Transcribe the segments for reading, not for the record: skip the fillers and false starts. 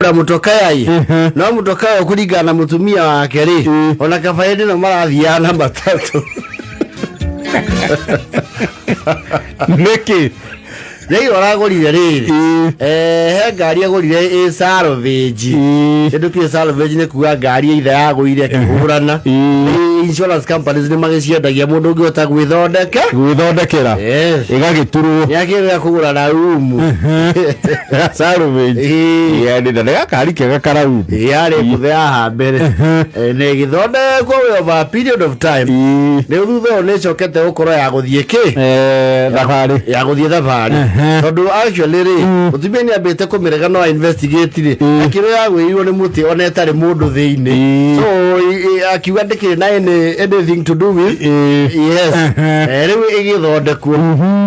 Kũgũra mũtokaya ĩ, no mũtokaya kũringana na mũtumia wake rĩ, ona kaba hĩndĩ ĩno marathiaga na matatũ. Nĩkĩ? Rĩu aragũrire rĩrĩ, he ngari agũrire ĩ salvage. Kĩndũ kĩ salvage nĩ kuga ngari either yagũire ĩkĩhũrana. Insurance companies nĩ magĩciendagia mũndũ ũngĩhota gwĩthondeka. Gwĩthondekera. Yes. Ĩgagĩturwo. Nĩ akĩrega kũgũra raumu. Salvage. Ĩĩ. Yeah, nĩ gakari kega karaumu. Yarĩ ngũthe ya haha mbere. Na ĩgĩthondekwo over a period of time. Rĩu thutha ũyũ nĩ ĩcokete gũkorwo ya gũthiĩ kĩ? Thabarĩ. Ya gũthiĩ thabarĩ. Tondũ actually rĩ, mũtumia nĩ ambĩte kũmĩrega no investigate rĩ, akĩrwo yagwĩrirwo nĩ mũtĩ ona ĩtarĩ mũndũ thĩinĩ. So akiuga ndĩkĩrĩ na anything to do with. Yes. Rĩu ĩgĩthondekwo.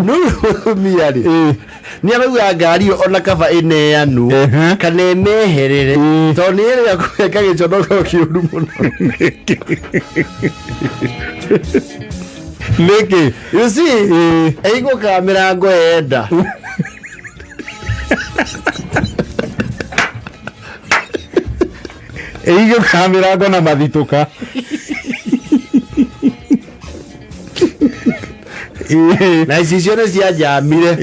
No mũtumia rĩ, nĩ arauga ngari ĩyo ona kaba ĩneanwo kana ĩmeherere, tondũ nĩ ĩrĩa kũheka gĩconoko kĩũru mũno. Nĩkĩ? You see, ĩhingũkaga mĩrango yenda. Ĩhingũkaga mĩrango na mathitũka. Na icicio nĩ cianjamire.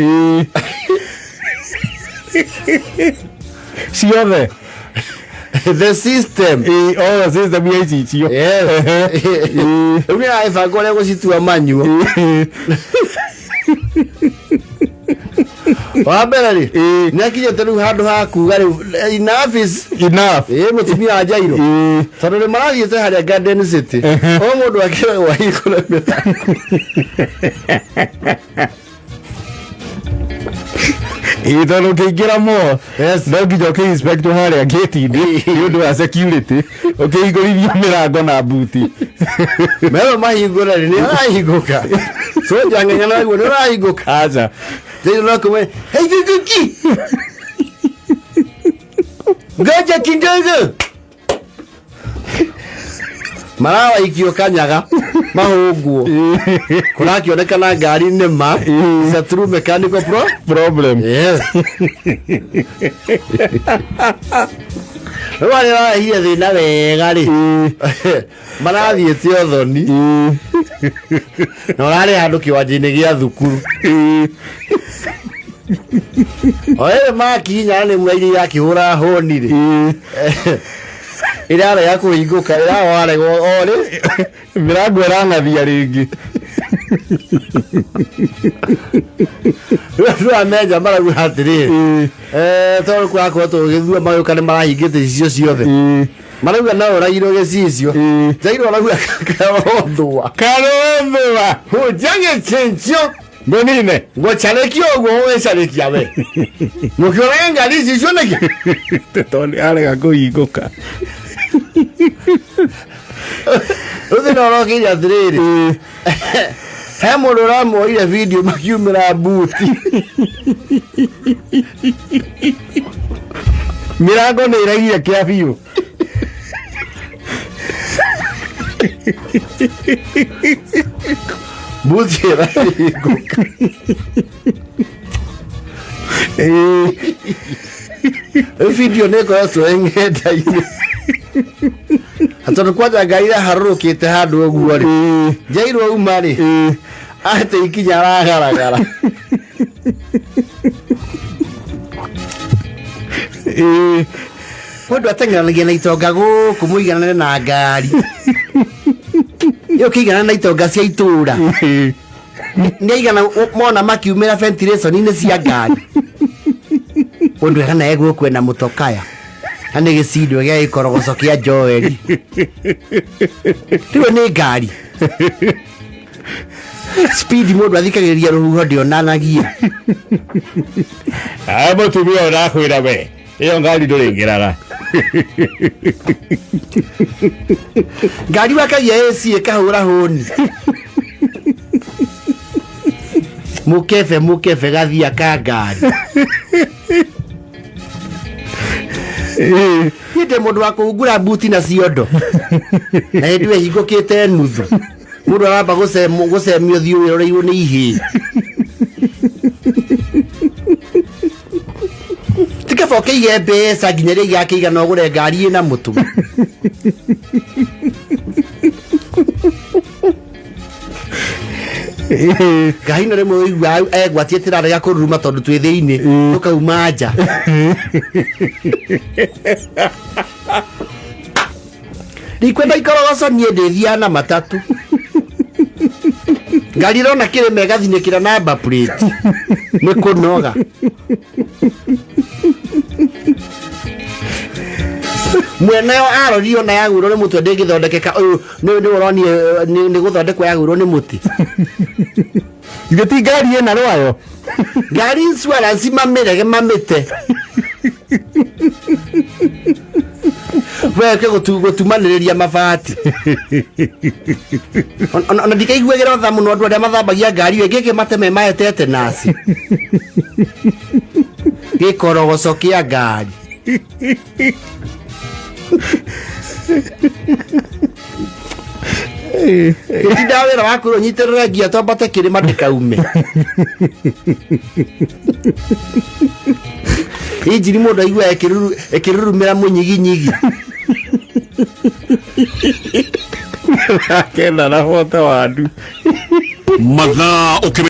Ciothe. The system. Oh, system ya icicio. Yes. Rĩu nĩ aragĩbanga ũrĩa gũcitua manyuo. Wa mbere rĩ, nĩ akinyĩte rĩu handũ ha kuga rĩu enough is enough. Ĩ mũtumia wa Jairo, tondũ nĩ marathiĩte harĩa Garden City, o mũndũ akĩragwo ahingũre mĩrango. Ĩĩ, tondũ ũkĩingĩra mo Yes. no nginya ũkĩ-inspect harĩa gate-inĩ nĩ ũndũ wa security, ũkĩhingũrithio mĩrango na buti. Mero mahingũra rĩ, nĩ arahingũka soja ng'eng'a naguo nĩ ũrahingũka? Aca. Jairo no kũmwe hei, ngoja kidogo, marawaikio kanyaga mahũngwo kũrakĩonekana ngari nĩ ma. It's a true mechanical problem. Yes. Rĩu arĩa marehire thĩna wega rĩ, marathiĩte ũthoni na ũrarĩ handũ kĩwanja-inĩ gĩa thukuru, o ĩrĩ makinya nĩ mwa iria irakĩhũra hũni rĩ, ĩrarega kũhingũka, ĩrawarega o rĩ. Mĩrango ĩrang'athia rĩngĩ. Rĩu andũ aya menja marauga atĩrĩrĩ, tondũ kũrakorwo tũgĩthua magĩũka nĩ marahingĩte icicio ciothe, marauga no ũragirwo gĩcicio. Jairwo arauga karothũa. Karothũa. Hũnja gĩcicio. Ngũnine. Ngũcarĩkia ũguo ũgĩcarĩkia we mũkĩũrage ngari icicio nĩkĩ? Tondũ arega kũhingũka. Rĩu thĩna ũrokĩire atĩrĩrĩ, he mũndũ ũramuoire video makiumĩra mbuti. Mĩrango nĩ ĩraigire kĩa biũ. Mbuti ĩrahingũka. Rĩu video nĩ ĩkoretwo ĩ ng'enda-inĩ tondũ kwanja ngai ĩraharũrũkĩte handũ ũguo rĩ, njairwo uma rĩ, atĩ ikinya aragaragara. Mũndũ ateng'eranagia na itonga gũkũ mũiganane na ngari ĩyo kĩigana na itonga cia itũra nĩ aigana mona makiumĩra ventilation-inĩ cia ngari, ũndũ ega naye gũkũ ena mũtokaya na nĩ gĩcindwo gĩa gĩkorogoco kĩa Joeli tiwe nĩ ngari speed mũndũ athikagĩrĩria rũhuho ndĩonanagia. Aya mũtumia ũrakwĩra we ĩyo ngari ndũrĩingĩraga. Ngari wakagia AC ĩkahũra hũni mũkebe mũkebe gathia ka ngari. Niĩ ndĩ mũndũ wa kũhungura mbuti na ciondo na hĩndĩ ĩyo ĩhingũkĩte nuthu, mũndũ aramba gũcemio thiũ wĩroreirwo nĩ ihĩĩ. Tika. Kaba ũkĩige mbeca nginya rĩrĩa igakĩigana ũgũre ngari ĩna mũtwe. Ngai no rĩmwe ũigua egwatie tĩrarega kũruruma tondũ twĩ thĩinĩ tũkauma nja. Ndikwenda ikorogoco niĩ ndĩthiaga na matatũ. Ngari ĩrona kĩrĩma ĩgathinĩkĩra namba plate. Nĩ kũnoga. Mwene yo arorire ona yagũirwo nĩ mũtwe ndĩngĩthondekeka ũyũ nĩ nĩ ũronire nĩ nĩ gũthondekwo yagũirwo nĩ mũtĩ. Ithe ti ngari ĩna rwayo. Ngari insurance mamĩrege mamĩte. Weke gũtumanĩrĩria mabati. Ona ndikaiguagĩra tha mũno andũ arĩa mathambagia ngari ĩyo ĩngĩ mateme maetete naci. Gĩkorogoco kĩa ngari. Gĩtinda wĩra wa kwĩrwo nyitĩrĩre ngia twambate kĩrĩma ndĩkaume. Injini mũndũ aigua ĩkĩrurumĩra mũnyiginyigi. Kenda na bote wandu. Mathaa ũkĩmenya.